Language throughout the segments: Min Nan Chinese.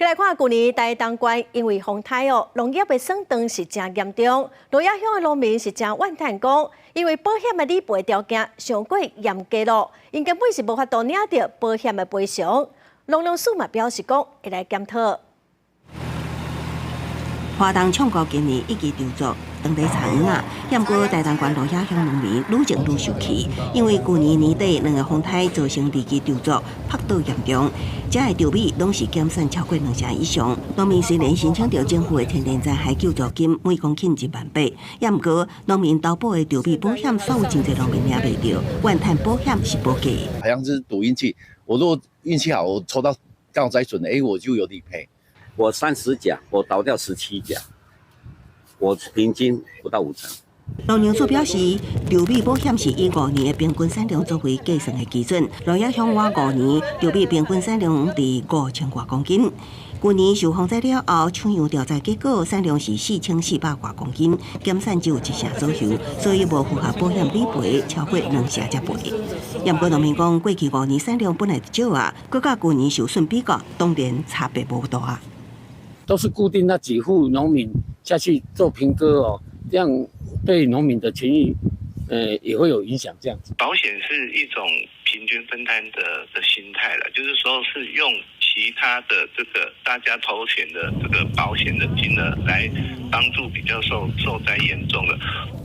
來看，舊年台東縣因為風颱哦，農業的損斷是誠嚴重，鹿野鄉的農民是誠怨嘆講，因為保險的理賠條件傷過嚴格囉，𪜶根本是無法度領著保險的賠償。農糧署嘛表示講，會來檢討。花東唱高今年一季稻作，當地產啊，毋過台東縣鹿野鄉農民愈種愈受氣，因為舊年年底兩個風颱造成二季稻作曝倒嚴重，遮的稻米攏是減產超過兩成以上。農民雖然申請著政府的天然災害救助金，每公頃1萬8，也毋過農民投保的稻米保險，煞有真濟農民領袂著，怨嘆保險是無價。好像是賭運氣，我如果運氣好，我抽到剛好災損的，我就有理賠。我30甲，我倒掉17甲，我平均不到五成。農糧署表示，稻米保險是以五年的平均產量作為計算的基準。鹿野鄉倚五年稻米平均產量佇5000外公斤。舊年受風災了後，取樣調查結果產量是4400外公斤，減產只有一成左右，所以無符合保險理賠超過兩成才賠。毋過農民講，過去五年產量本來就少啊，閣佮舊年受損比較，當然差別無大。都是固定那幾戶農民下去做評估哦，這樣對農民的權益，也會有影響。這樣子，保險是一種平均分擔的心態了，就是說是用其他的這個大家投錢的這個保險的金額來幫助比較受災嚴重的。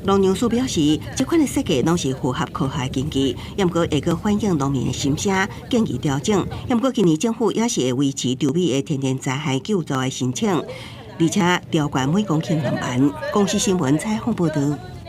農糧署表示，這款的設計攏是符合科學根據，毋過會閣反映農民的心聲，建議調整。毋過今年政府也是會維持稻米的天然災害救助的申請，而且調懸每公頃2萬。公視新聞採訪報導。